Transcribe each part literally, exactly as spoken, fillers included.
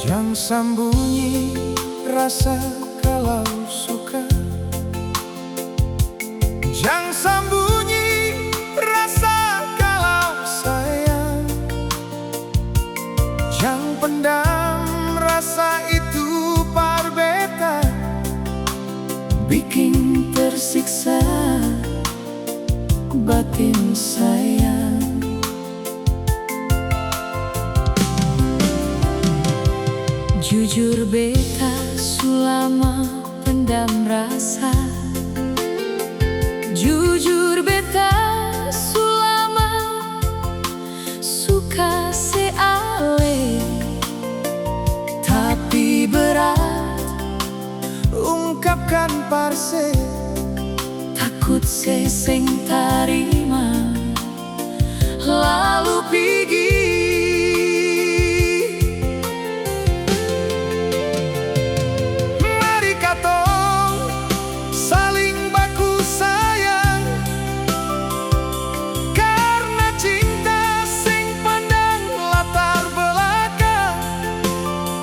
Jang sambunyi rasa kalau suka. Jang sambunyi rasa kalau sayang. Jang pendam rasa itu par beta, biking tersiksa batin sayang. Jujur beta su lama pendam rasa. Jujur beta su lama suka se ale, tapi berat ungkapkan par se, takut se seng tarima lalu pigi. Mari katong saling baku sayang, karna cinta seng pandang latar belakang.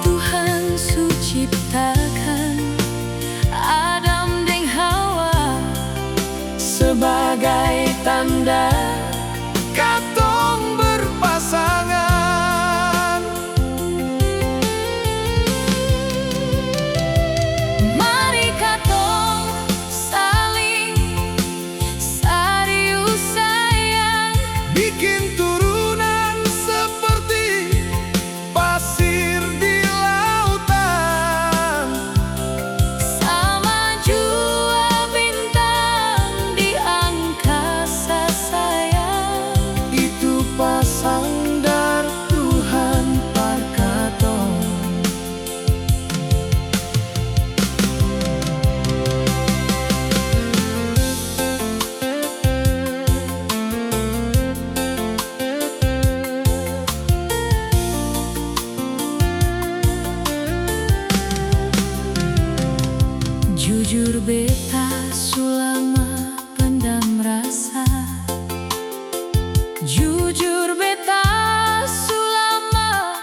Tuhan su ciptakan Adam deng Hawa sebagai tanda katong berpasangan. Mari katong saling sarius sayang, bikin turunan seperti pasir di lautan. Sama jua bintang di angkasa, sayang. Itu pasang dari Tuhan par katong. Jujur beta su lama pendam rasa. Jujur beta su lama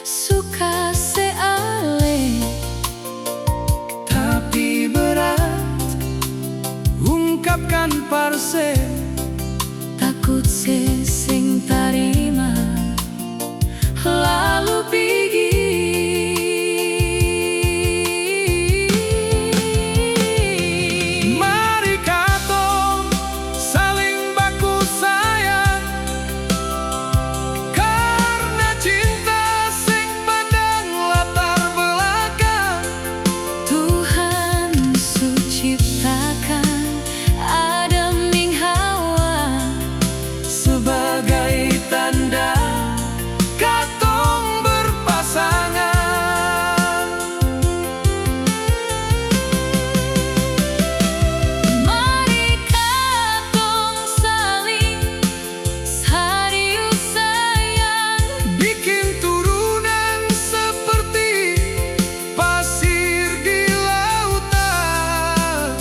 suka se ale, tapi berat ungkapkan par se, takut se seng tarima lalu pigi. Mari katong saling baku sayang, karna cinta seng pandang latar belakang. Tuhan su ciptakan Adam deng Hawa sebagai tanda katong berpasangan. Mari katong saling sarius sayang, bikin turunan seperti pasir di lautan.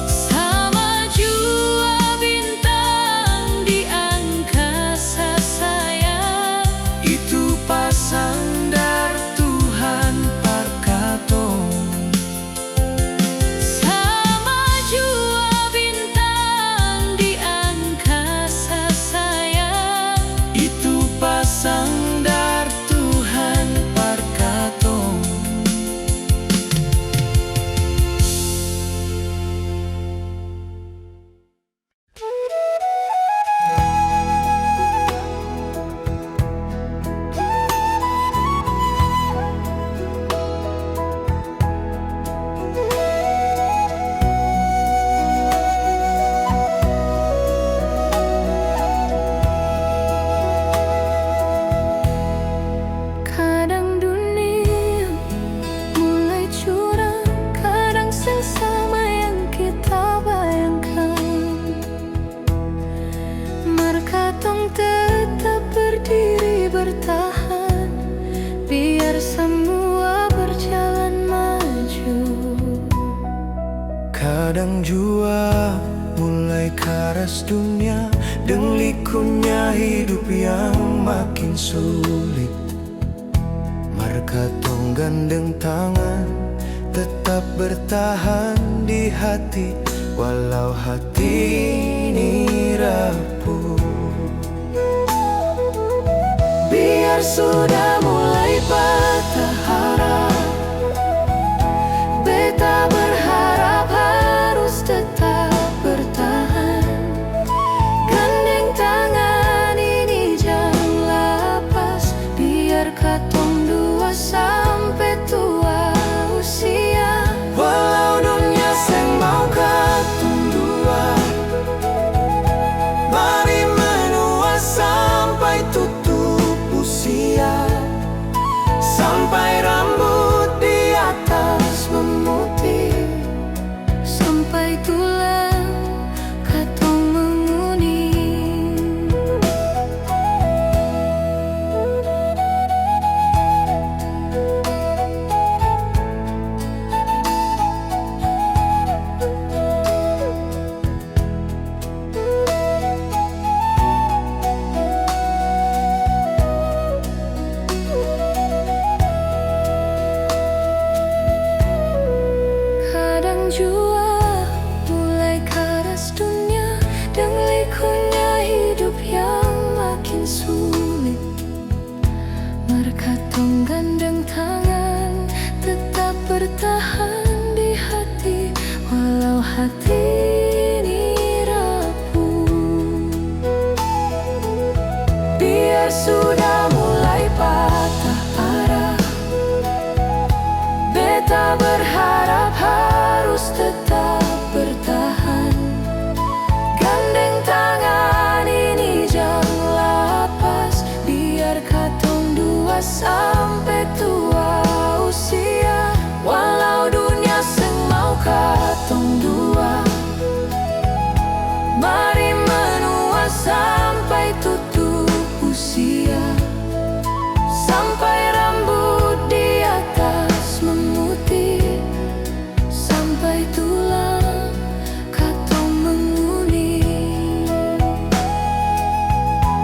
Sama jua bintang di angkasa, sayang. Itu pasang dari Tuhan par katong. Sama jua bintang di angkasa, sayang. Itu pasang dari Tuhan par katong. Kadang dunia mulai curang, kadang seng sama yang kita bayangkan. Mar katong tetap berdiri bertahan, biar samua berjalan maju. Kadang jua mulai karas dunia deng likunnya hidup yang makin sulit. Katong gandeng tangan, tetap bertahan di hati, walau hati ini rapuh. Biar sudah mulai patah arah, beta berharap harus tetap bertahan. Gandeng tangan ini jang lapas, biar katong dua sampe tua usia. Walau dunia seng mau katong dua, mari menua sampai tutup usia, sampai rambut di atas memutih, sampai tulang katong menguning. Kadang jua mulai karas dunia deng likunya hidup yang makin sulit. Mar katong gandeng tangan, tetap bertahan di hati, walau hati ini rapuh. Biar sudah mulai patah arah, beta berharap harus tetap bertahan. Gandeng tangan ini jang lapas, biar katong dua sampe tua usia. Walau dunia seng mau katong dua, mari menua sampai tutup usia, sampai rambut di atas memutih, sampai tulang katong menguning.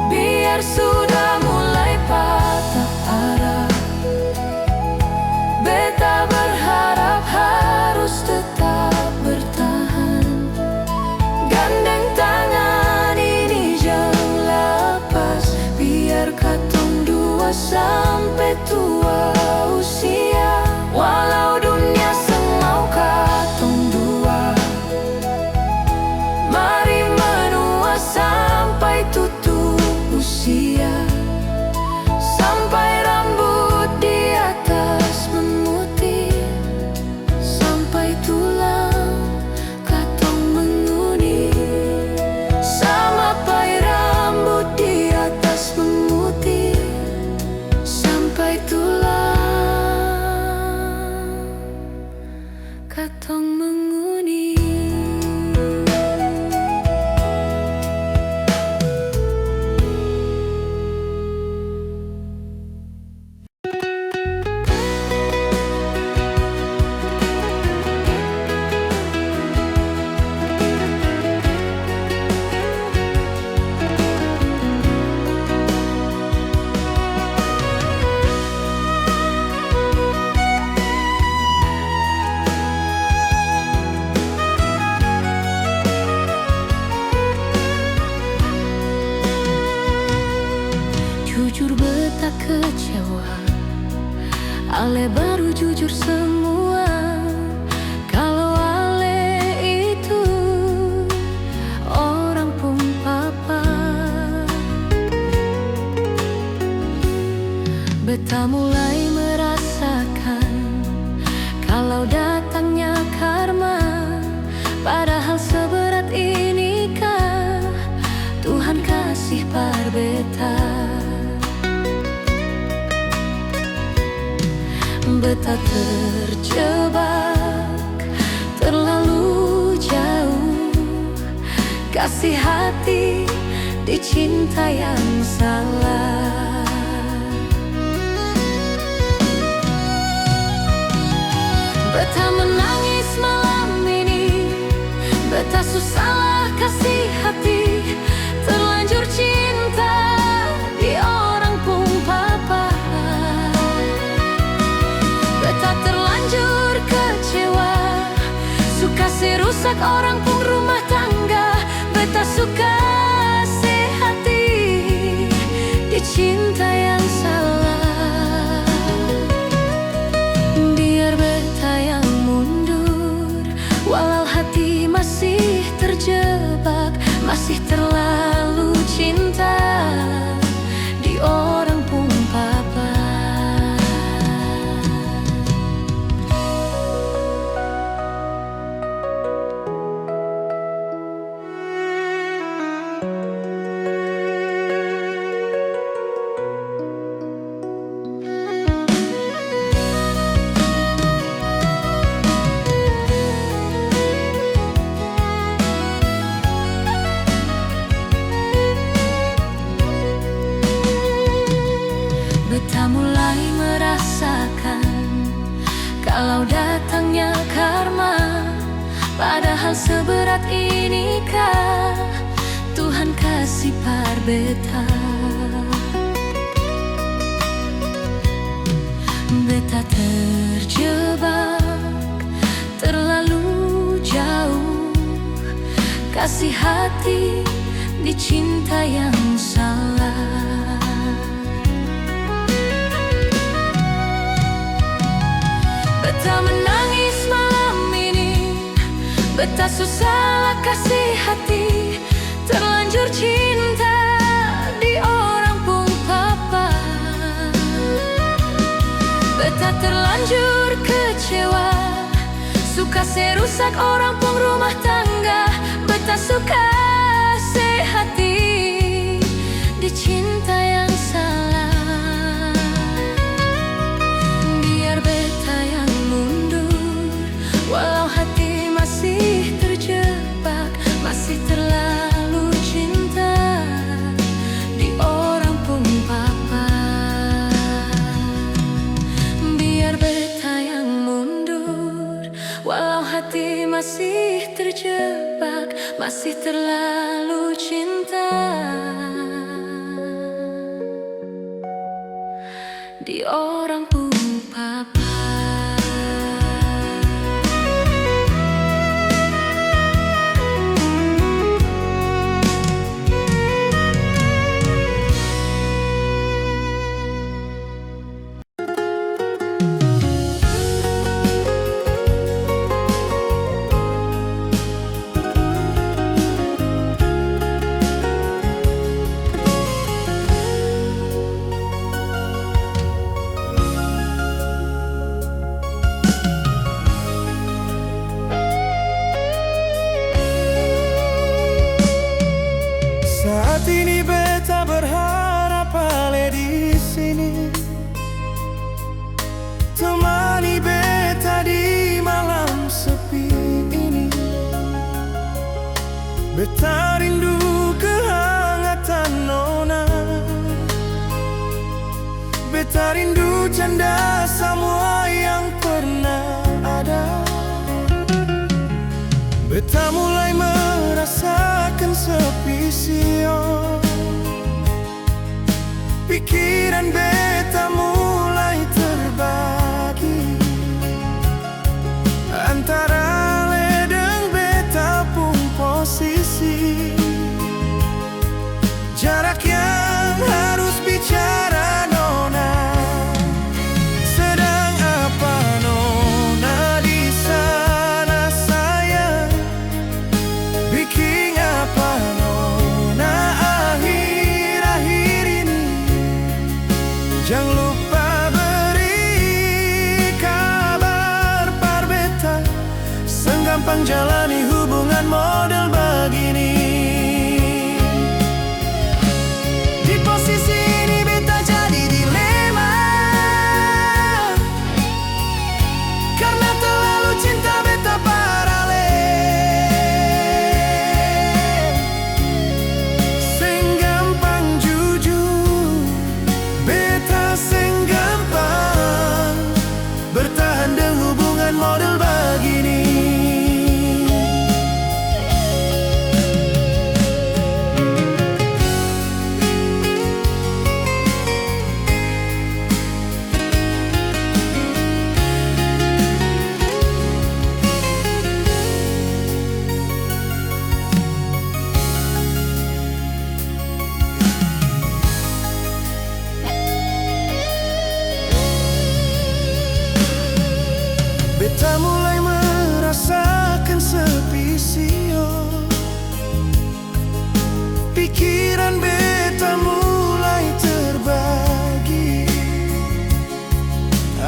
Biar sudah mulai patah arah, beta berharap harus tetap bertahan. Gandeng tangan ini jang lapas, biar katong dua sampe tua usia. Walau dunia seng mau katong dua, mari menua sampai tutup usia, sampai rambut di atas memutih, sampai tulang katong menguning. Sampai rambut di atas memutih, sampai tulang katong menguning. Jujur beta kecewa, ale baru jujur semua. Kalo ale itu orang pung papa, beta mulai merasakan kalau datangnya karma. Padahal seberat inikah Tuhan kasih par beta. Beta terjebak terlalu jauh, kasih hati di cinta yang salah. Beta menangis malam ini, beta su salah kasih hati, terlanjur cinta di orang pung papa. orang pung rumah tangga, beta su kase hati di cinta yang salah. Biar beta yang mundur, walau hati masih terjebak, masih terlalu cinta di orang pung papa. Beta mulai merasakan kalau datangnya karma, padahal seberat inikah Tuhan kasi par beta. Beta terjebak terlalu jauh, kasi hati di cinta yang salah. Beta menangis malam ini, beta su salah kasi hati, terlanjur cinta di orang pung papa. Beta terlanjur kecewa, su kase rusak orang pung rumah tangga. Beta su kase hati di cinta yang salah. Biar beta yang mundur, walau hati masih terjebak, masih terlalu cinta di orang pung papa. Biar beta yang mundur, walau hati masih terjebak, masih terlalu cinta di orang pung papa. Saat ini beta berharap ale di sini. Temani beta di malam sepi ini. Beta rindu kehangatan nona. Beta rindu canda samua yang pernah ada. Beta mulai merasakan sepi, sio. Pikiran beta mulai terbagi antara ale deng beta pung posisi. Jarak yang harus bicara nona. Sedang apa nona di sana, sayang? Biking apa nona akhir-akhir ini? Jang lupa beri kabar par beta. Seng gampang jalani hubungan model bagini. Di posisi ini beta jadi dilema. Karna terlalu cinta beta par ale. Seng gampang jujur, beta seng gampang bertahan deng hubungan model bagini.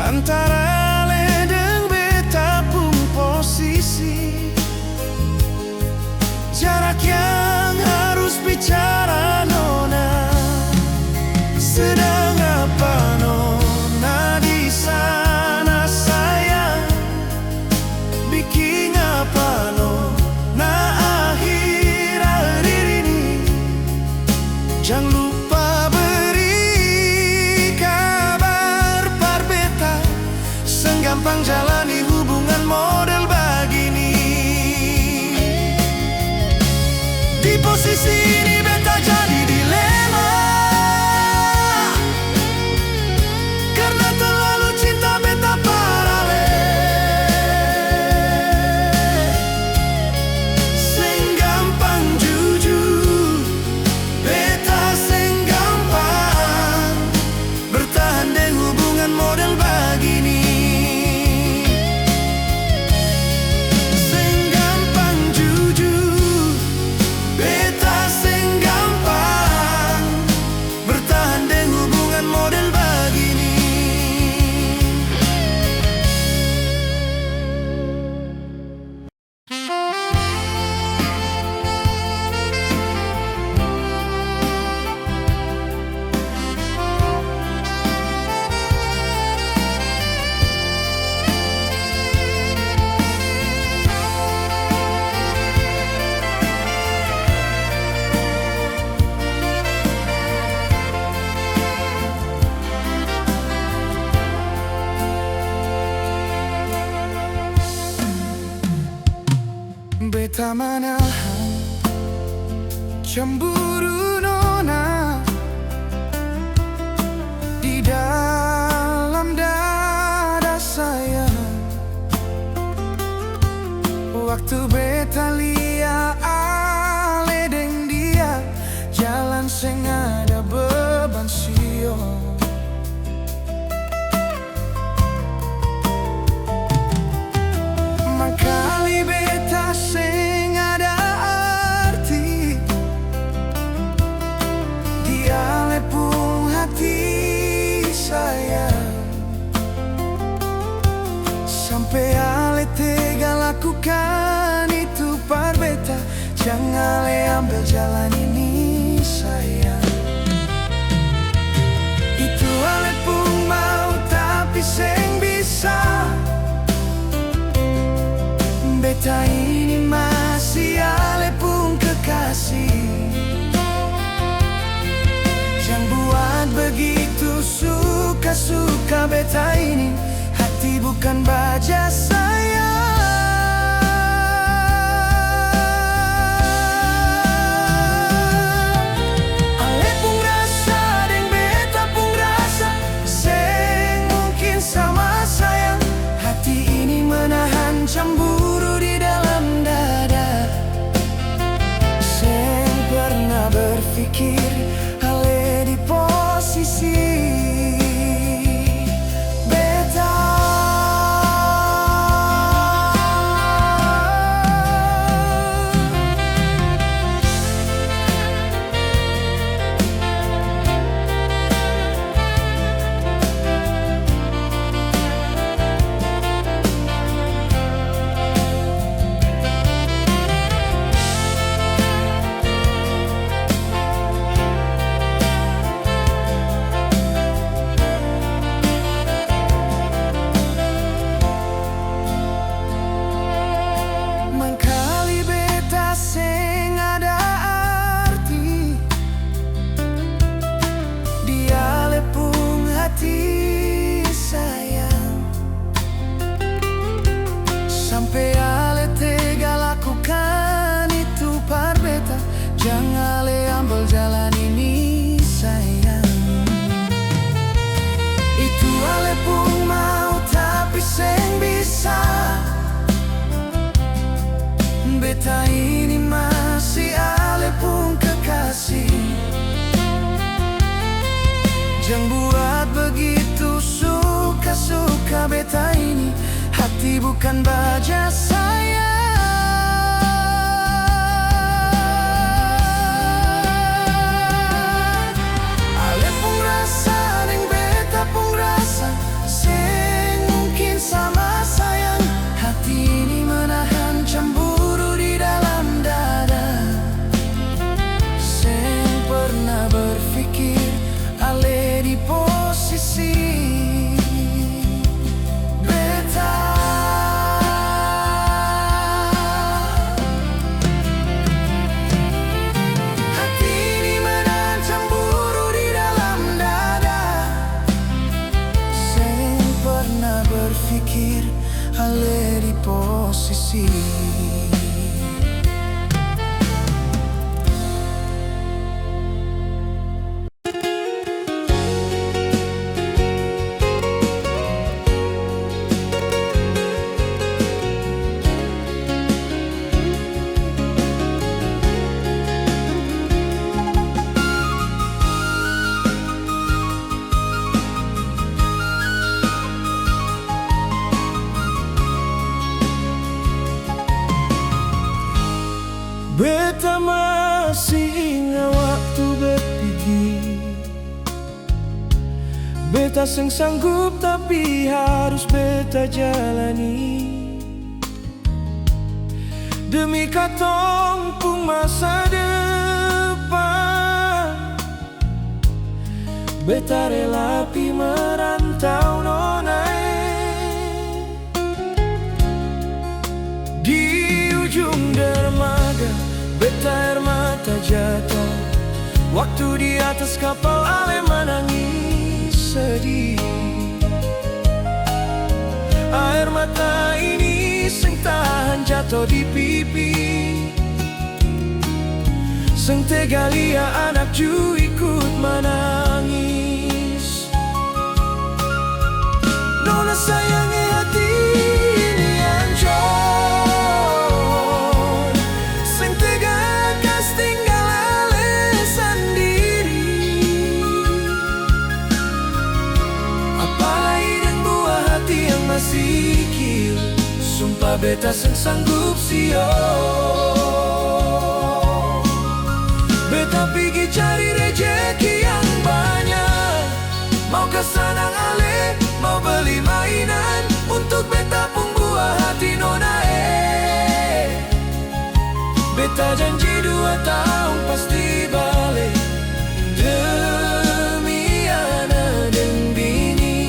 Antara ale deng beta pung posisi, jarak yang harus bicara nona. Sedang apa nona di sana, sayang? Biking apa nona akhir-akhir ini? Jang lupa beri kabar par beta. Seng gampang jalani hubungan model bagini. Di posisi ini beta jadi dilema, karna terlalu cinta beta par ale. Seng gampang jujur, beta seng gampang bertahan deng hubungan model bagini. Seng gampang jujur, beta seng gampang bertahan deng hubungan model bagini. Beta manahan cemburu nona di dalam dada, sayang. Waktu beta lia ale deng dia, jalan seng ada beban, sio. Mangkali beta seng ada arti di ale pung hati, sayang. Sampe ale tega lakukan itu par beta, jang ale ambel jalan ini, sayang. Itu ale pung mau, tapi seng bisa. Beta ini masih ale pung kekasih. Jang buat begitu suka-suka, beta ini hati bukan baja, sayang. Ale pung rasa deng beta pung rasa seng mungkin sama, sayang. Hati ini menahan cemburu di dalam dada. Seng pernah berpikir ale di posisi beta. Mangkali beta seng ada arti di ale pung hati, sayang. Sampe ale tega lakukan itu par beta, jang ale ambel jalan ini, sayang. Itu ale pung mau, tapi seng bisa. Beta ini masih ale pung kekasih. Jang buat begitu suka-suka, beta ini hati bukan baja, sayang. Ale pung rasa deng beta pung rasa seng Ale di posisi. Beta masih inga waktu beta pigi. Beta seng sanggup tapi harus beta jalani. Demi katong pung masa depan, beta rela pi merantau, nona e. Di ujung dermaga, beta aer mata jato. Waktu di atas kapal ale manangis sedih. Aer mata ini seng tahan jato di pipi. Seng tega lia anak ju ikut manangis. Nona sayang e, hati ini ancor. Seng tega kas tinggal ale sandiri. Apalai deng bua hati yang masih kil. Sumpa beta seng sanggup sio. Beta pigi cari rejeki yang banya. Mau ka sanang ale, mau beli mainan untuk beta pung bua hati nona e. Beta janji dua taong pasti bale demi ana deng bini.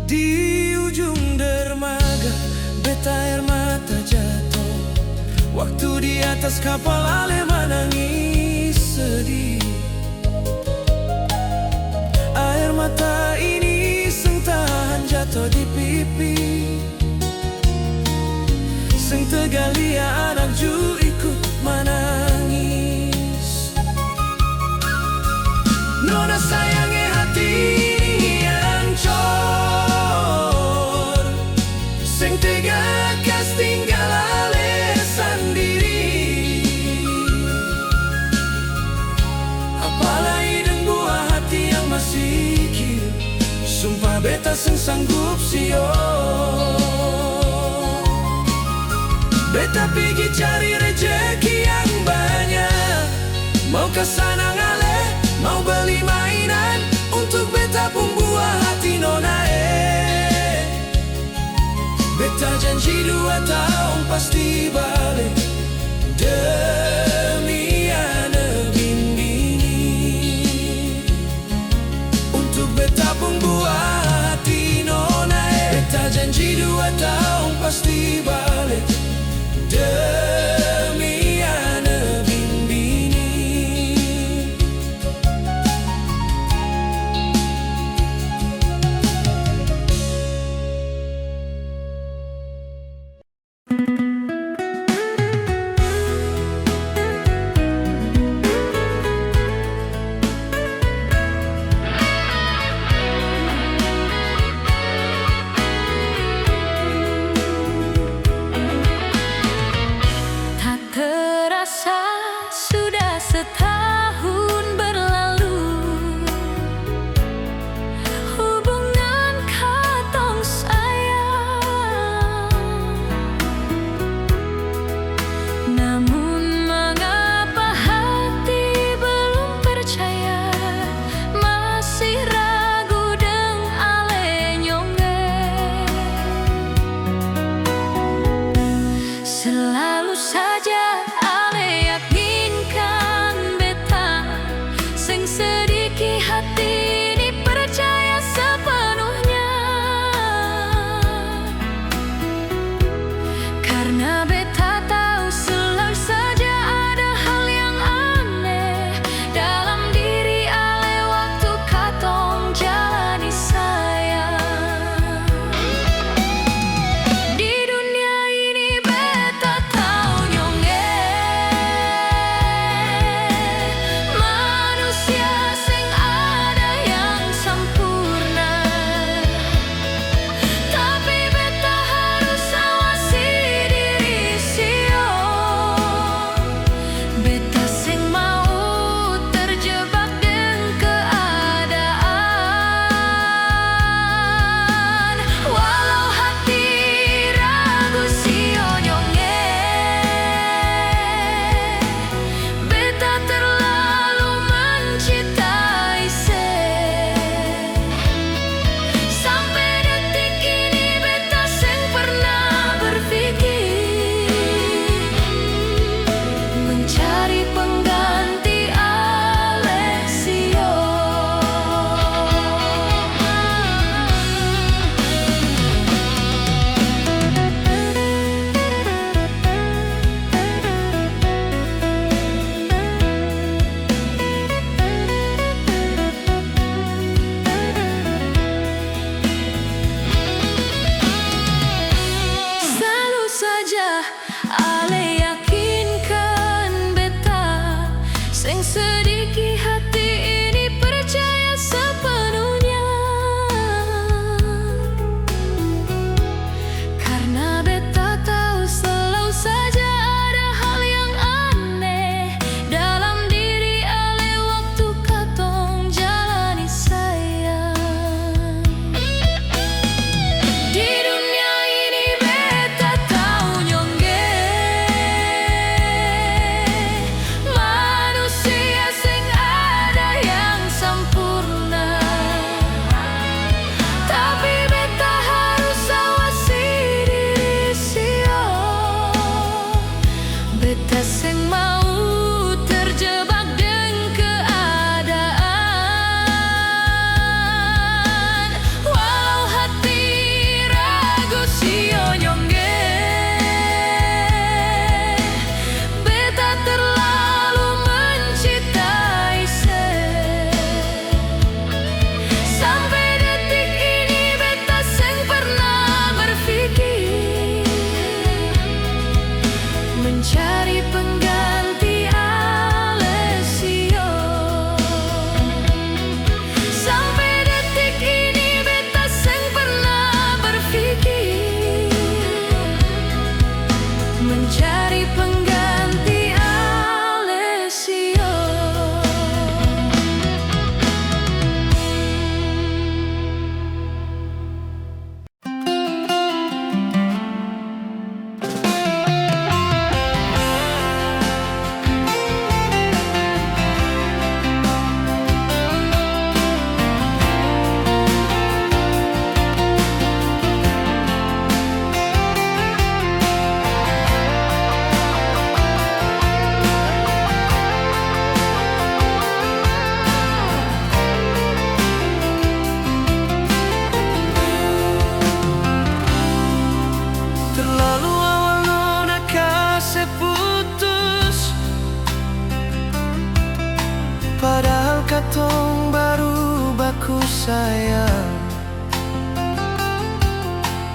Di ujung dermaga, beta aer mata jato. Waktu di atas kapal ale manangis sedih. Aer mata ini seng tahan jato di pipi. Seng tega lia anak ju ikut manangis. Nona sayang e, hati ini ancor. Seng tega kas tinggal ale sandiri. Apalai deng bua hati yang masih kil. Sumpa beta seng sanggup sio. Beta pigi cari rejeki yang banya. Mau ka sanang ale, mau beli mainan untuk beta pung bua hati nona e. Beta janji dua taong pasti bale demi ana deng bini. Untuk beta pung bua hati nona e. Beta janji dua taong pasti bale demi ana deng bini.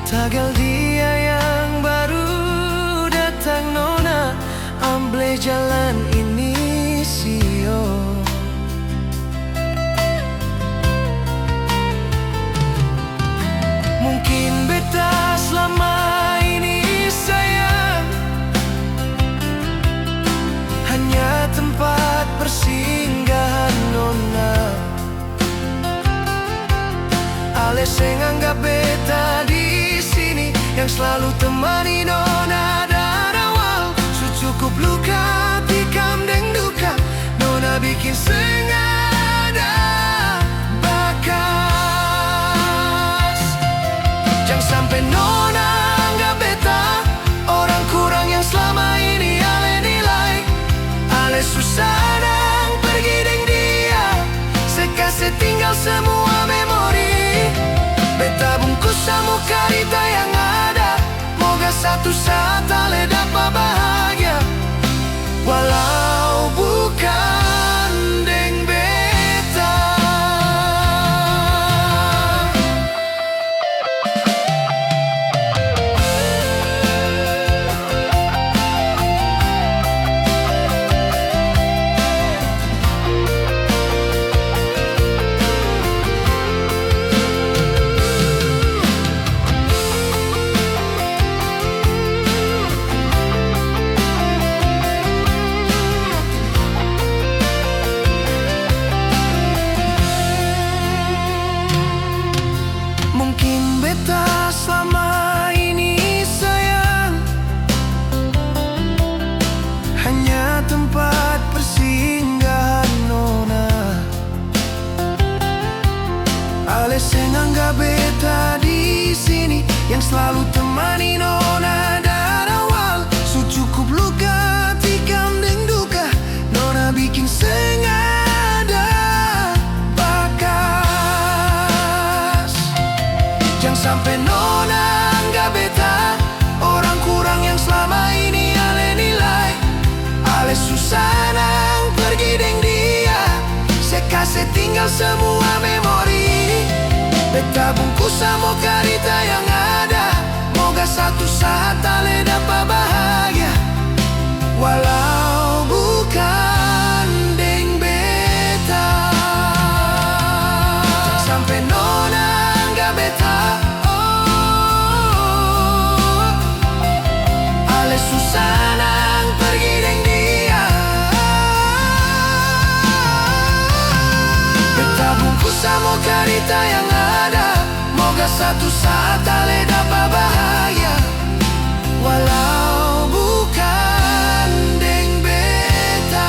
Tagal dia yang baru datang, nona amble jalan ini sio. Mungkin beta slama ini sayang hanya tempat persinggahan nona. Ale seng anggap beta di sini yang slalu temani nona dari awal. Su cukup luka, tikam deng duka, nona bikin seng ada bakas. Jang sampe nona anggap beta orang kurang yang slama ini ale nilai. Ale su sanang pergi deng dia, se kase tinggal semua memori. Beta bungkus samua karita yang ada, moga satu saat ale dapa bahagia, walau bukan deng beta. Mungkin beta slama ini sayang hanya tempat persinggahan nona. Ale seng anggap beta di sini yang slalu temani nona dari awal. Su cukup luka, tikam deng duka, nona bikin seng ada bakas. Jang sampe nona anggap beta orang kurang yang slama ini ale nilai. Ale su sanang pergi deng dia, se kase tinggal semua memori. Beta bungkus samua karita yang ada, moga satu saat ale dapa bahagia, walau bukan deng beta. Jang sampe nona anggap beta, oh, ale su sanang pergi deng dia. Beta bungkus samua karita yang ada, moga satu saat ale dapa bahagia, walau bukan deng beta.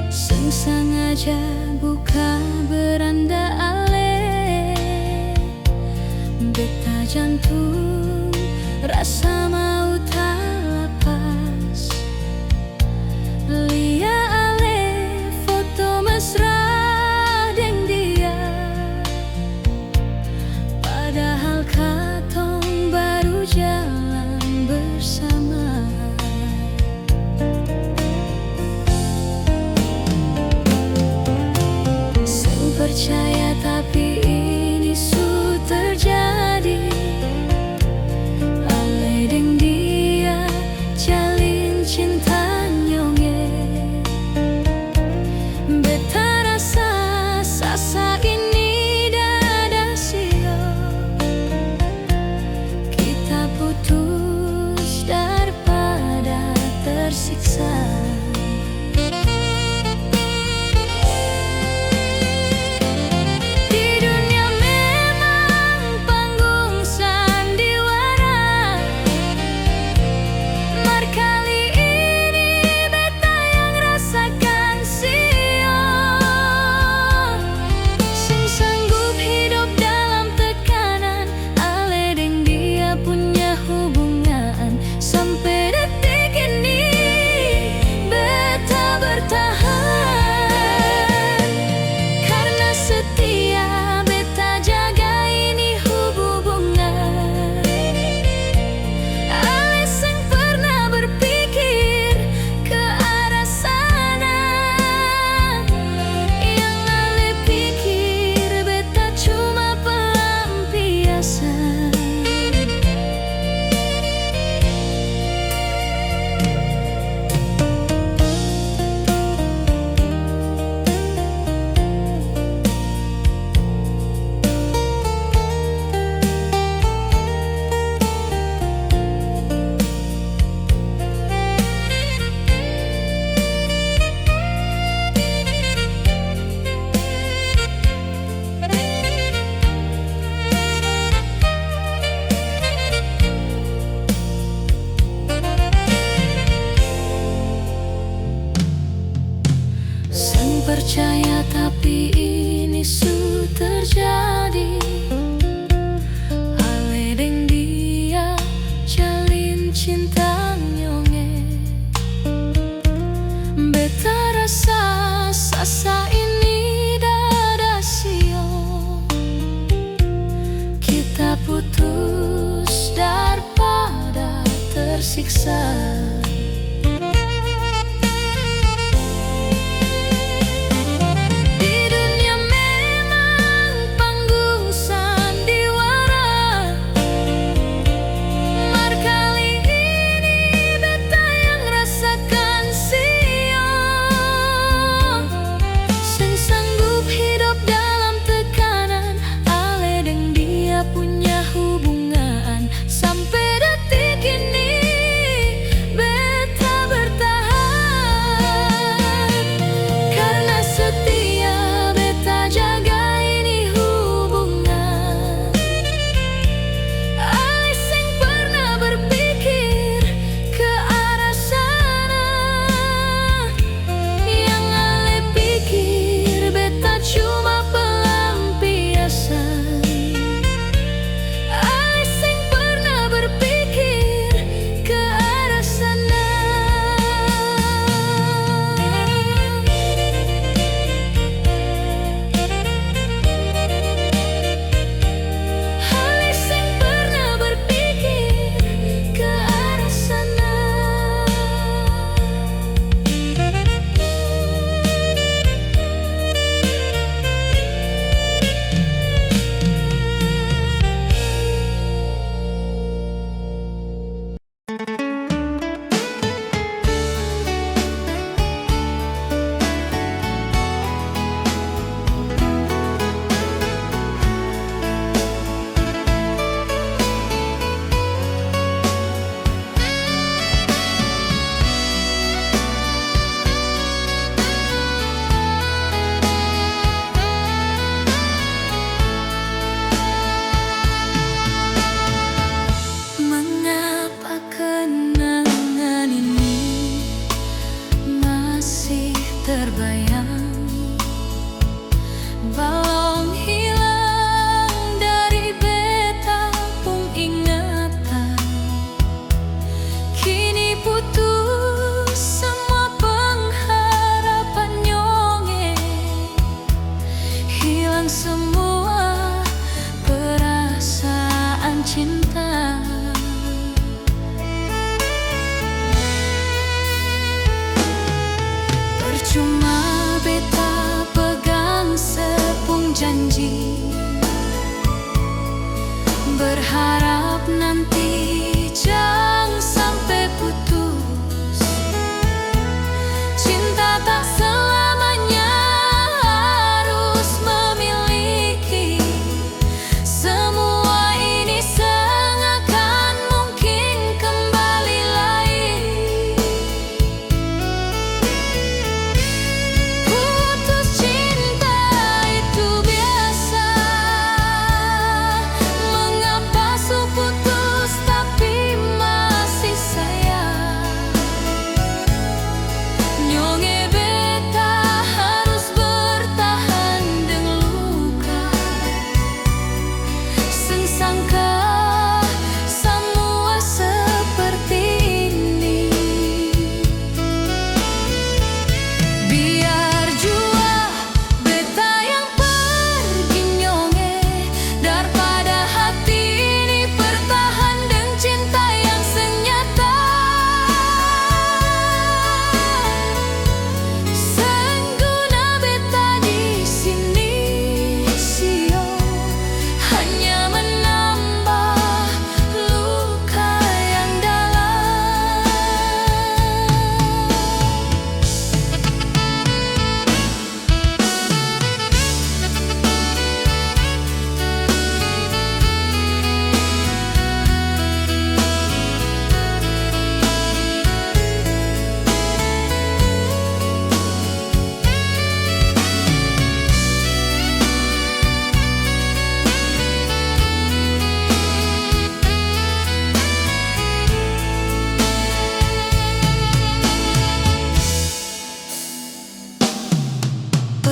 Seng sangaja buka beranda ale, beta jantung rasa mau talapas. Lia ale foto mesra deng dia, padahal katong baru jalan bersama. Seng percaya, tapi ini su terjadi. Ale deng Percaya, tapi ini su terjadi. Ale deng dia jalin cinta nyonge. Beta rasa sasa ini dada sio. Kita putus darpada tersiksa. Di dunia memang panggung sandiwara, mar kali ini beta yang rasakan sio. Seng sanggup hidop dalam tekanan, ale deng dia punya hubungan sampe detik ini.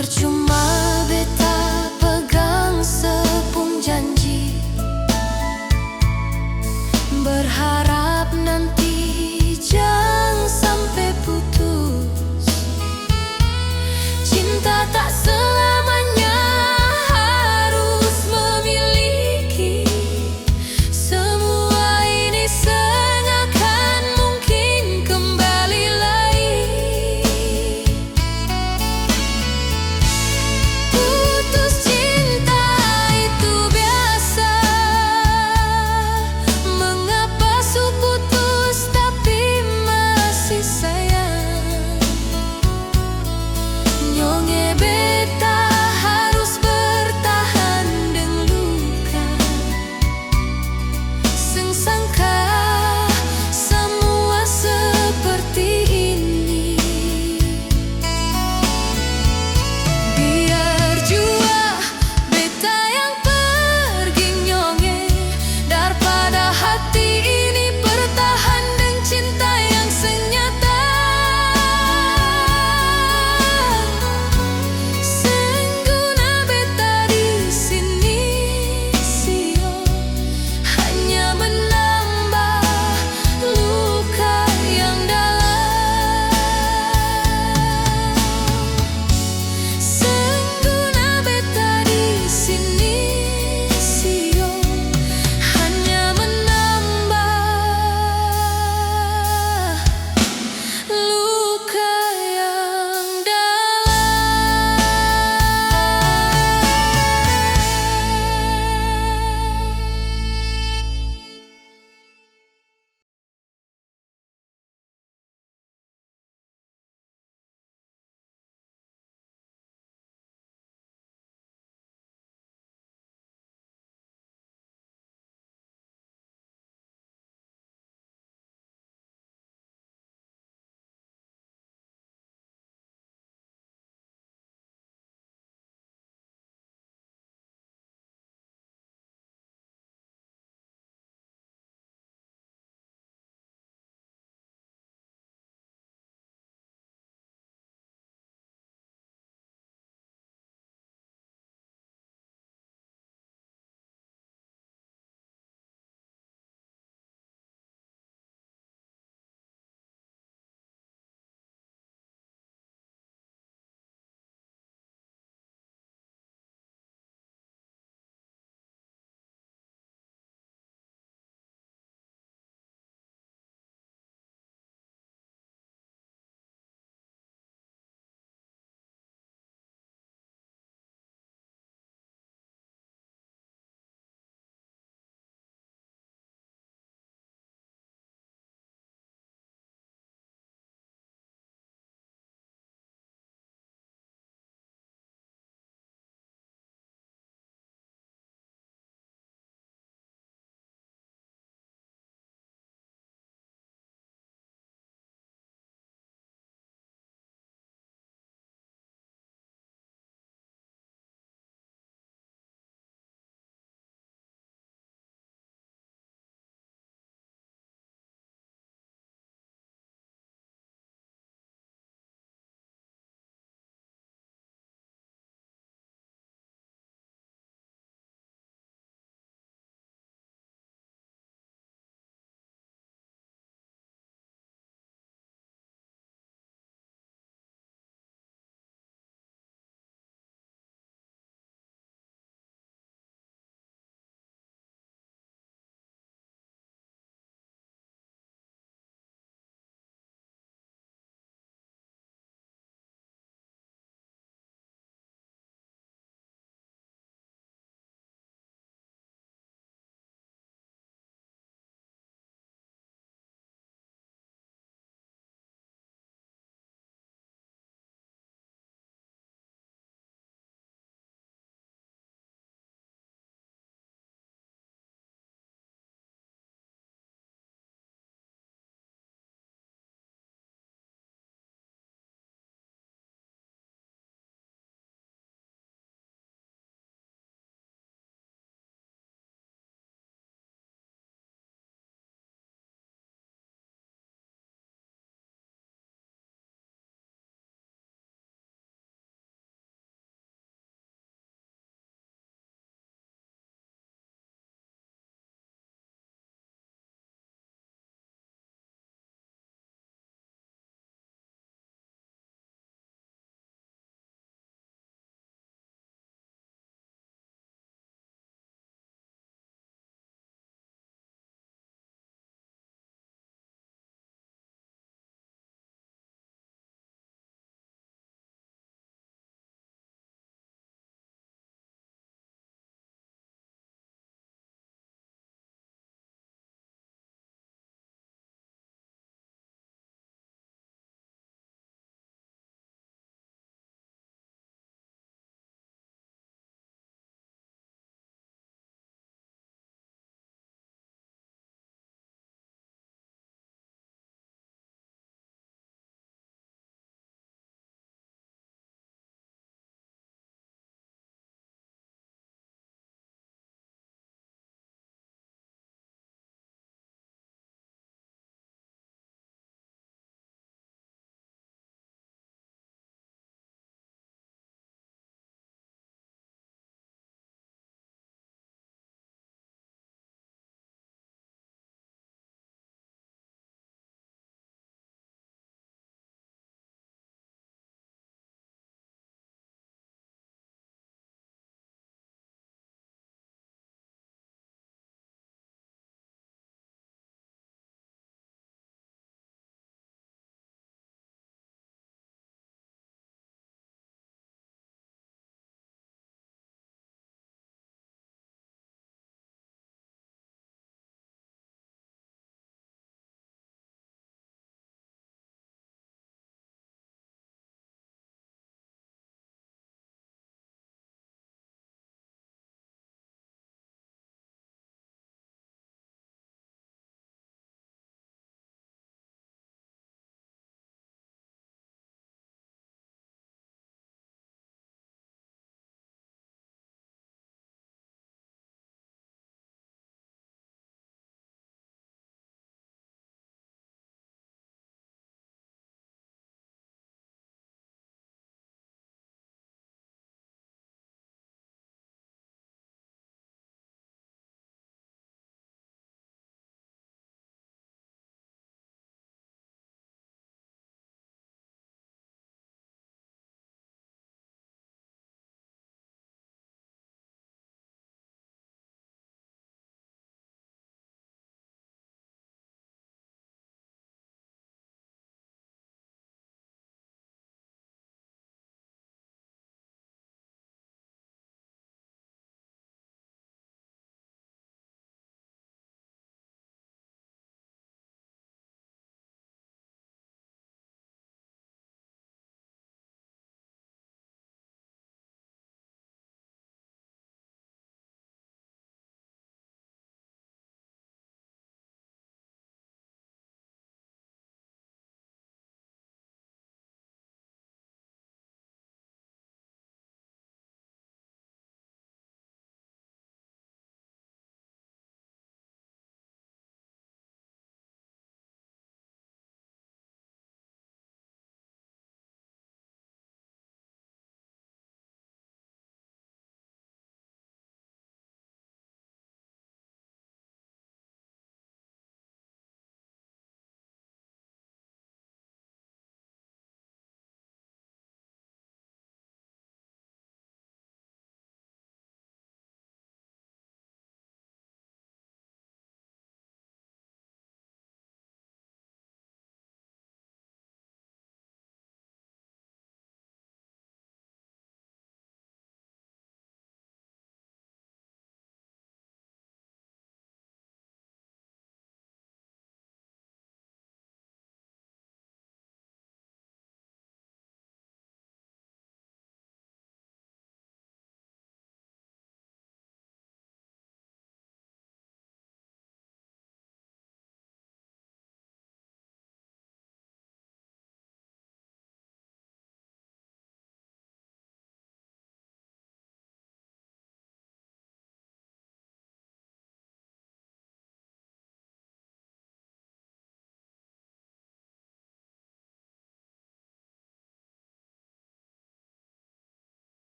percuma.